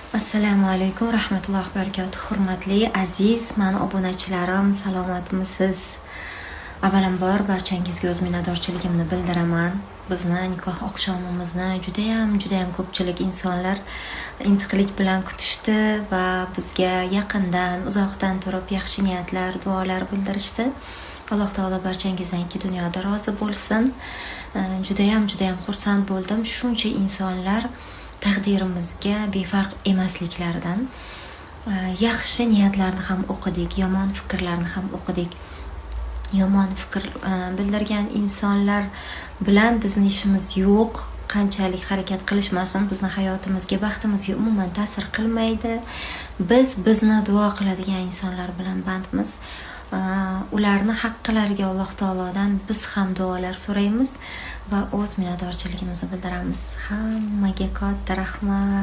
Assalomu alaykum rahmatullohi barakatuh. Hurmatli, aziz mani obunachilarim, salomatmisiz? Avvalambor, barchangizga o'z minnatdorchiligimni bildiraman. Bizni nikoh oqshomimizni judayam, judayam ko'pchilik insonlar intiqlik bilan kutishdi va bizga yaqindan, uzoqdan turib yaxshi niyatlar, duolar bildirishdi. Alloh taolo barchangizdan ikki dunyoda rozi bo'lsin. Judayam, judayam xursand bo'ldim shuncha insonlar taqdirimizga befarq emasliklaridan. Yaxshi niyatlarni ham o'qidik, yomon fikrlarni ham o'qidik. Yomon fikr bildirgan insonlar bilan bizni ishimiz yo'q. Qanchalik harakat qilishmasin, bizni hayotimizga, baxtimizga umuman ta'sir qilmaydi. Biz bizni duo qiladigan insonlar bilan bandmiz. Ularni haqqilariga Alloh taolodan biz ham duolar so'raymiz va o'z minnatdorchiligimizni bildiramiz. Hammaga katta rahmat.